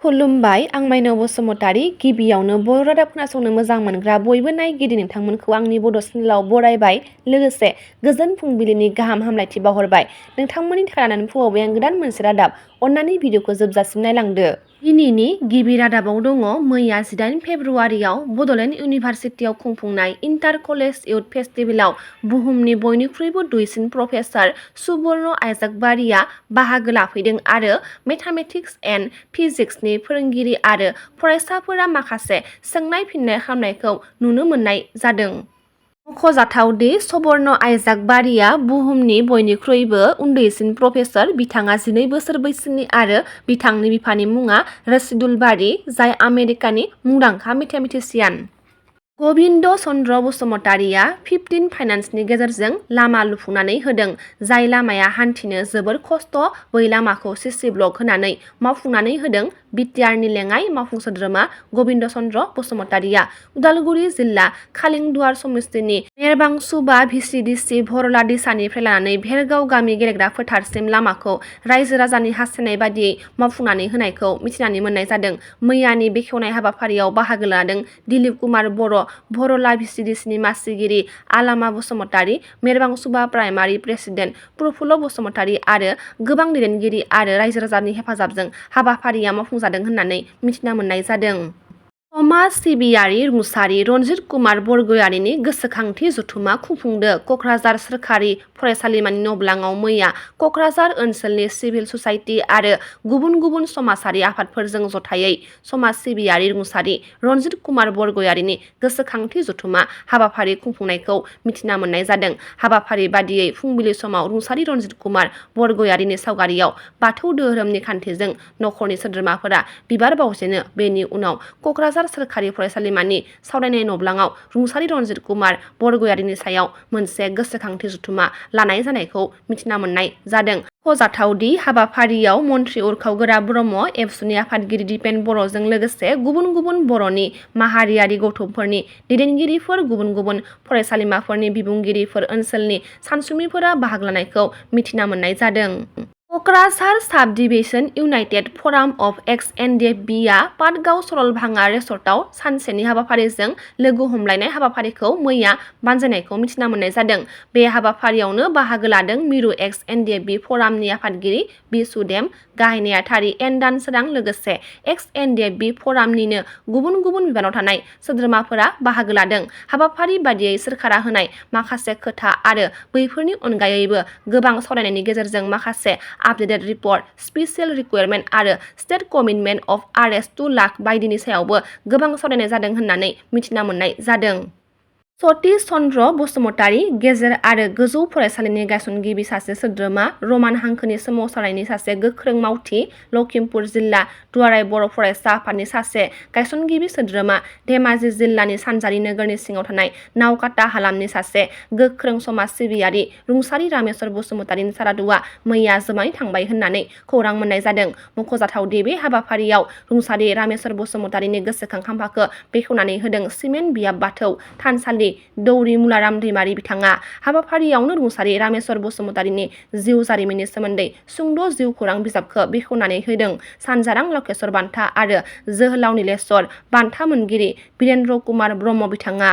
खुलुमबाय आं माइनाव बसुमतारी गिबियावनो बर' रादाब खोनासंनो मोजां मोनग्रा बयबो नायगिरि नोंथांमोनखौ आंनि बड' चेनेलाव बरायबाय लोगोसे गोजोन फुंबिलिनि गाहाम हामलायथि बावहरबाय। नोंथांमोननि थाखाय लानानै फैबाय आं गोदान मोनसे रादाब। अन्नानै भिडिअखौ जोबजासिम नायलांदो। दिनैनि गिबि रादाबाव दङ मैया 18 फेब्रुवारियाव बड'लेण्ड इउनिभारसिटियाव खुंफुंनाय इन्टार कलेज इउथ फेस्टिभेलाव बुहुमनि बयनिख्रुइबो दुइसिन प्रफेसार बर'र आइजाकबारिया बाहागो लाफैदों आरो मेथामेटिक्स एन्ड फिजिक्सनि फोरोंगिरि आरो फरायसाफोरा माखासे सोंनाय फिन्नाय खालामनायखौ नुनो मोननाय जादों। मख'जाथाव दि बर'र आइजाकबारिया बुहुमनि बयनिख्रुइबो उन्दैसिन प्रफेसार। बिथाङा 12 बोसोर बैसोनि आरो बिथांनि बिफानि मुङा रशिदुल बारी, जाय आमेरिकानि मुंदांखा मेथामेटिशियान। गबिन्द चन्द्र बसुमतारीया 15 फाइनान्सनि गेजेरजों लामा लुफुंनानै होदों। जाय लामाया हान्थिनो जोबोर खस्थ', बै लामाखौ सिसि ब्लक होनानै मावफुंनानै होदों बिटिआरनि लेङाइ मावफुं सोद्रोमा गबिन्द चन्द्र बसुमतारीया। उदालगुरि जिल्ला खालिंदुवार समिस्थिनि मेरबांसुबा भिसिडिसि भरला दैसानिफ्राय लानानै भेरगाव गामि गेलेग्रा फोथारसिम लामाखौ रायजो राजानि हास्थायनाय बादियै मावफुंनानै होनायखौ मिथिनानै मोननाय जादों। मैयानि बेखेवनाय हाबाफारियाव बाहागो लादों दिलीप कुमार बर', भरला भिसिडिसिनि मासिगिरि आलामा बसुमतारी, मेरबांसुबा प्राइमारि प्रेसिडेन्ट प्रफुल्ल बसुमतारी आरो गोबां दैदेनगिरि आरो रायजो राजानि हेफाजाबजों हाबाफारिया मावफुंजादों होननानै मिथिना मोननाय जादों। समाज सिबियारि रुंसारि रनजित कुमार बरगयारिनि गोसोखांथि जथुमा खुंफुंदो कक्राझार सोरखारि फरायसालिमानि नब्लाङाव मैया कक्राझार ओनसोलनि सिभिल ससाइटि आरो गुबुन गुबुन समाजारि आफादफोरजों जथायै समाज सिबियारि रुंसारि रनजित कुमार बरगयारिनि गोसोखांथि जथुमा हाबाफारि खुंफुंनायखौ मिथिना मोननाय जादों। हाबाफारि बादियै फुंबिलि समाव रुंसारि रनजित कुमार बरगयारिनि सावगारियाव बाथौ धोरोमनि खान्थिजों नखरनि सोद्रोमाफोरा बिबार बावजेनो। बेनि उनाव कक्राझार सोरखारि फरायसालिमानि सावरायनाय नब्लाङाव रुंसारि रनजित कुमार बरगयारिनि सायाव मोनसे गोसोखांथि जथुमा लानाय जानायखौ मिथिना मोननाय जादों। मख'जाथावदि हाबाफारियाव मन्त्रि उरखावगोरा ब्रह्म, एबसुनि आफादगिरि दिपेन बर'जों लोगोसे गुबुन गुबुन बर'नि माहारियारि गौथुमफोरनि दैदेनगिरिफोर, गुबुन गुबुन फरायसालिमाफोरनि बिबुंगिरिफोर, ओनसोलनि सानसुमैफोरा बाहागो लानायखौ मिथिना मोननाय जादों। कक्राझार साब डिभिजन इउनाइटेड फराम अफ एक्स-एनडिएफबिआ पाटगाव सरलभाङा रेसर्टआव सानसेनि हाबाफारिजों लोगो हमलायनाय हाबाफारिखौ मैया बानजायनायखौ मिथिना मोननाय जादों। बे हाबाफारियावनो बाहागो लादों मिरु एक्स-एनडिएफबि फरामनि आफादगिरि बि सुदेम, गाहाय नेहाथारि एन दानसोरां लोगोसे एक्स-एनडिएफबि फरामनिनो गुबुन गुबुन बिबानाव थानाय सोद्रोमाफोरा बाहागो लादों। हाबाफारि बादियै सोरखारा होनाय माखासे खोथा आरो बैफोरनि अनगायैबो गोबां सावरायनायनि गेजेरजों माखासे आपडेटेड रिपर्ट, स्पेसियेल रिक्वायरमेन्ट आरो state commitment of Rs 2 lakh बायदिनि सायावबो गोबां सावरायनाय जादों होननानै मिथिना मोननाय जादों। सतीश चन्द्र बसुमतारी गेजेर आरो गोजौ फरायसालिनि गायसनगिरि सासे सोद्रोमा, रमान हांखोनि सोमावसारनायनि सासे गोख्रों मावथि, लखिमपुर जिल्ला दुलाराय बर' फरायसा आफादनि सासे गायसनगिरि सोद्रोमा, धेमाजि जिल्लानि सानजारि नोगोरनि सिङाव थानाय नावकाटा हालामनि सासे गोख्रों समाज सिबियारि रुंसारि रामेश्वर बसुमतारीनि सारादुआ मैया जोबनानै थांबाय होननानै खौरां मोननाय जादों। मख'जाथावदि बे हाबाफारियाव रुंसारि रामेश्वर बसुमतारीनि गोसोखां खाम्फाखौ बेखेवनानै होदों सिमेन्ट बियाब बाथौ थानसालि दौरि मुलाराम दैमारि बिथाङा। हाबाफारियावनो रुंसारि रामेश्वर बसुमतारीनि जिउ जारिमिननि सोमोन्दै सुंद' जिउ खौरां बिजाबखौ बेखेवनानै होदों सानजारां लकेश्वर बान्था आरो जोहोलाव नीलेश्वर बान्था मोनगिरि बिरेन्द्र कुमार ब्रह्म बिथाङा।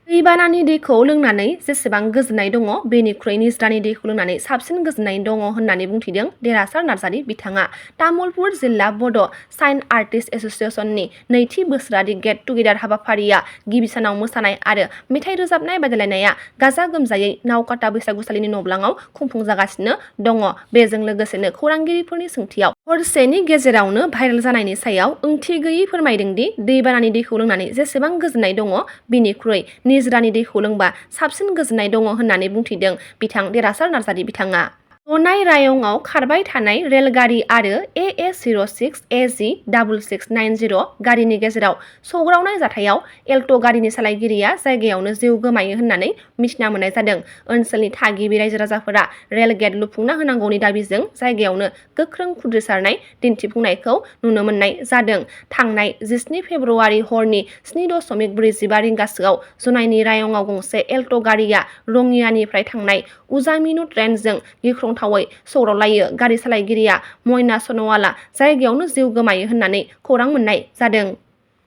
दैबानानि दैखौ लोंनानै जेसेबां गोजोननाय दङ बेनिख्रुइ निज्रानि दैखौ लोंनानै साबसिन गोजोननाय दङ होननानै बुंथिदों देरहासार नार्जारि बिथाङा। तामुलपुर जिल्ला बड' साइन आर्टिस्ट एस'सिएशननि नैथि बोसोरारि गेट टुगेदार हाबाफारिया गिबि सानाव मोसानाय आरो मेथाइ रोजाबनाय बादायलायनाया गाजा गोमजायै नावकाटा बैसागुसालिनि नब्लाङाव खुंफुंजागासिनो दङ। बेजों लोगोसेनो खौरांगिरिफोरनि सोंथियाव हरसेनि गेजेरावनो भाइरेल जानायनि सायाव ओंथि गैयै फोरमायदों दि दैबानानि दैखौ लोंनानै जेसेबां गोजोननाय दङ बिनिख्रुइ निजरानि दैखौ लोंबा साबसिन गोजोननाय दङ होननानै बुंथिदों बिथां देरहासार नार्जारि बिथाङा। जनाय रायंआव खारबाय थानाय रेलगारि आरो AA06 AG 6690 गारिनि गेजेराव सौग्रावनाय जाथायाव एल्ट' गारिनि सालायगिरिया जायगायावनो जिउ गोमायो होननानै मिथिना मोननाय जादों। ओनसोलनि थागिबि रायजो राजाफोरा रेल गेट लुफुंना होनांगौनि दाबिजों जायगायावनो गोख्रों खुद्रिसारनाय दिन्थिफुंनायखौ नुनो मोननाय जादों। थांनाय 17 फेब्रुवारि हरनि 7.45 रिंगासोआव जनायनि रायंआव गंसे एल्ट' गारिया रङियानिफ्राय थांनाय उजामिनु ट्रेनजों गिख्रंथाव गिख्रंथावै सौग्रावलायो। गारि सालायगिरिया मयना सनवाला जायगायावनो जिउ गोमायो होननानै खौरां मोननाय जादों।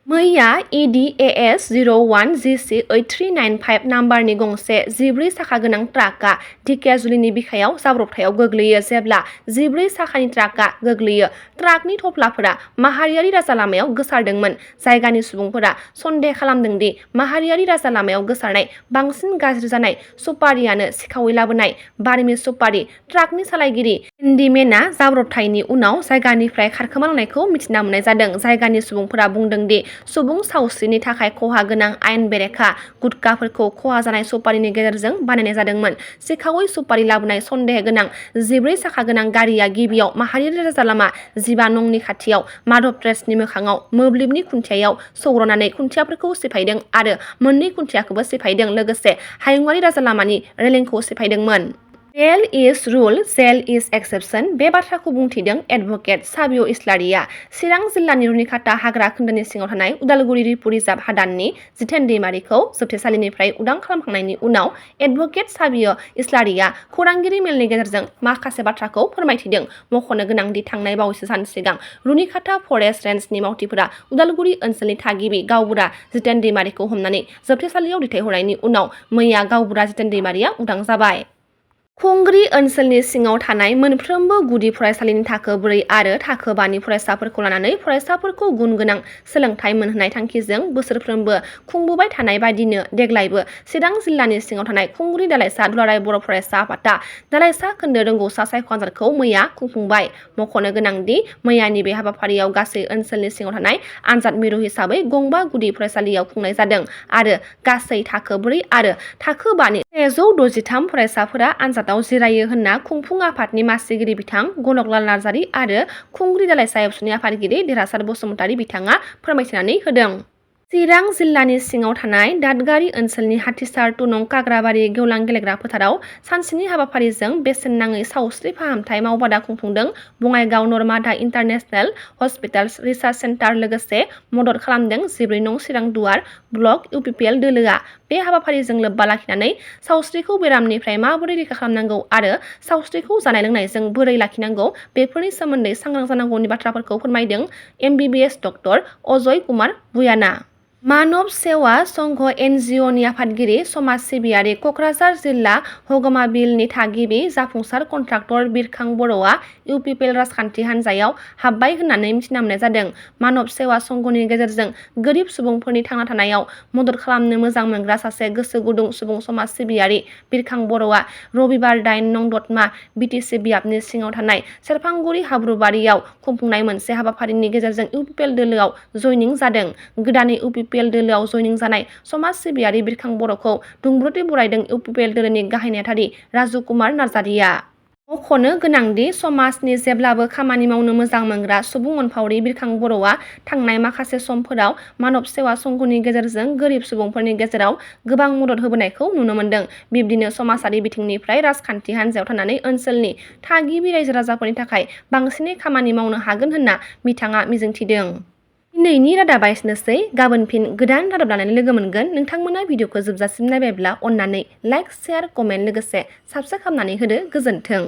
मैया EDAS 01GC8395 नाम्बारनि गंसे 14 साखा गोनां ट्राकआ ढेकियाजुलिनि बिखायाव जाब्रबथायाव गोग्लैयो। जेब्ला 14 साखानि ट्राकआ गोग्लैयो, ट्राकनि थफ्लाफोरा माहारियारि राजा लामायाव गोसारदोंमोन। जायगानि सुबुंफोरा सन्देह खालामदों दि माहारियारि राजा लामायाव गोसारनाय बांसिन गाज्रि जानाय सुपारियानो सिखावै लाबोनाय बार्मिज सुपारि। ट्राकनि सालायगिरि हेन्डीमेनआ जाब्रबथायनि उनाव जायगानिफ्राय खारखोमालांनायखौ मिथिना मोननाय जादों। जायगानि सुबुंफोरा बुंदों दि सुबुं सावस्रिनि थाखाय खहा गोनां आयेन बेरेखा गुटखाफोरखौ खहा जानाय सुपारिनि गेजेरजों बानायनाय जादोंमोन। सिखावै सुपारि लाबोनाय सन्देह गोनां 14 साखा गोनां गारिया गिबियाव माहारियारि राजा लामा 15 नंनि खाथियाव माधव ट्रेस्टनि मोखाङाव मोब्लिबनि खुन्थियायाव सौग्रावनानै खुन्थियाफोरखौ सिफायदों आरो मोननै खुन्थियाखौबो सिफायदों, लोगोसे हायुंआरि राजा लामानि रेलिंखौ सिफायदोंमोन। रेल इज रुल, जेल इज एक्सेप्शन बे बाथ्राखौ बुंथिदों एडभोकेट साबिय इस्लारिया। चिरां जिल्लानि रुनिखाता हाग्रा खोन्दोनि सिङाव थानाय उदालगुरि रिपु रिजार्भ हादाननि जितेन दैमारिखौ जोबथेसालिनिफ्राय उदां खालामखांनायनि उनाव एडभोकेट साबिय इस्लारिया खौरांगिरि मेलनि गेजेरजों माखासे बाथ्राखौ फोरमायथिदों। मख'नो गोनांदि थांनाय बावैसो सान सिगां रुनिखाता फरेस्ट रेन्जनि मावथिफोरा उदालगुरि ओनसोलनि थागिबि गावबुरा जितेन दैमारिखौ हमनानै जोबथेसालियाव दैथायहरनायनि उनाव मैया गावबुरा जितेन दैमारिया उदां जाबाय। खुंग्रि ओनसोलनि सिङाव थानाय मोनफ्रोमबो गुदि फरायसालिनि थाखो 4 आरो थाखो 5 नि फरायसाफोरखौ लानानै फरायसाफोरखौ गुन गोनां सोलोंथाइ मोनहोनाय थांखिजों बोसोरफ्रोमबो खुंबोबाय थानाय बायदिनो देग्लायबो चिरां जिल्लानि सिङाव थानाय खुंग्रि दालाइसा दुलाराय बर' फरायसा आफादआ दालाइसा खोन्दो रोंगौसा सायख' आनजादखौ मैया खुंफुंबाय। मख'नो गोनांदि मैयानि बे हाबाफारियाव गासै ओनसोलनि सिङाव थानाय आनजाद मिरु हिसाबै गंबा गुदि फरायसालियाव खुंनाय जादों आरो गासै थाखो 4 आरो थाखो 5 नि 163 फरायसाफोरा आनजादाव जिरायो होनना खुंफुं आफादनि मासिगिरि बिथां गनकलाल नार्जारी आरो खुंग्रि दालाइसा एबसुनि आफादगिरि देरहासार बसुमतारी बिथाङा फोरमायथिनानै होदों। चिरां जिल्लानि सिङाव थानाय दादगारि ओनसोलनि हाथिसार 2 नं काग्राबारि गेवलां गेलेग्रा फोथाराव सानसेनि हाबाफारिजों बेसेन नाङै सावस्रि फाहामथाय मावबादा खुंफुंदों। Bongaigaon Narmada international hospital research centre लोगोसे मदद खालामदों 14 नं चिरां दुवार ब्लक UPPL दोलोआ। बे हाबाफारिजों लोब्बा लाखिनानै सावस्रिखौ बेरामनिफ्राय माबोरै रैखा खालामनांगौ आरो सावस्रिखौ जानाय लोंनायजों बोरै लाखिनांगौ बेफोरनि सोमोन्दै सांग्रां जानांगौनि बाथ्राफोरखौ फोरमायदों MBBS डक्टर अजय कुमार भुयाना। मानव सेवा संघ NGOनि आफादगिरि समाज सिबियारि क'क्राझार जिल्ला हगमाबिलनि थागिबि जाफुंसार कन्ट्राक्टर बिरखां बर'आ UPPL राजखान्थि हान्जायाव हाबबाय होननानै मिथिना मोननाय जादों। मानव सेवा संघनि गेजेरजों गोरिब सुबुंफोरनि थांना थानायाव मदद खालामनो मोजां मोनग्रा सासे गोसो गुदुं सुबुं समाज सिबियारि बिरखां बर'आ रबिबार 8 नं दतमा BTC बियाबनि सिङाव थानाय सेरफांगुरि हाब्रुबारियाव खुंफुंनाय मोनसे हाबाफारिनि गेजेरजों UPPL दोलोआव जयनिं जादों। गोदानै UPPL दोलोआव जयनिं जानाय समाज सिबियारि बिरखां बर'खौ दुंब्रुदै बरायदों UPPL दोलोनि गाहाय नेहाथारि राजु कुमार नार्जारीया। मख'नो गोनांदि समाजनि जेब्लाबो खामानि मावनो मोजां मोनग्रा सुबुं अनफावरि बिरखां बर'आ थांनाय माखासे समफोराव मानव सेवा संघनि गेजेरजों गोरिब सुबुंफोरनि गेजेराव गोबां मदद होबोनायखौ नुनो मोनदों। बिब्दिनो समाजारि बिथिंनिफ्राय राजखान्थि हान्जायाव थानानै ओनसोलनि थागिबि रायजो राजाफोरनि थाखाय बांसिनै खामानि मावनो हागोन होनना बिथाङा मिजिंथिदों। दिनैनि रादाबा एसेनोसै। गाबोन फिन गोदान रादाब लानानै लोगो मोनगोन। नोंथांमोना भिडिअखौ जोबजासिम नायबायब्ला अननानै लाइक, शेयार, कमेन्ट लोगोसे साबस्क्राइब खालामनानै होदो। गोजोन्थों।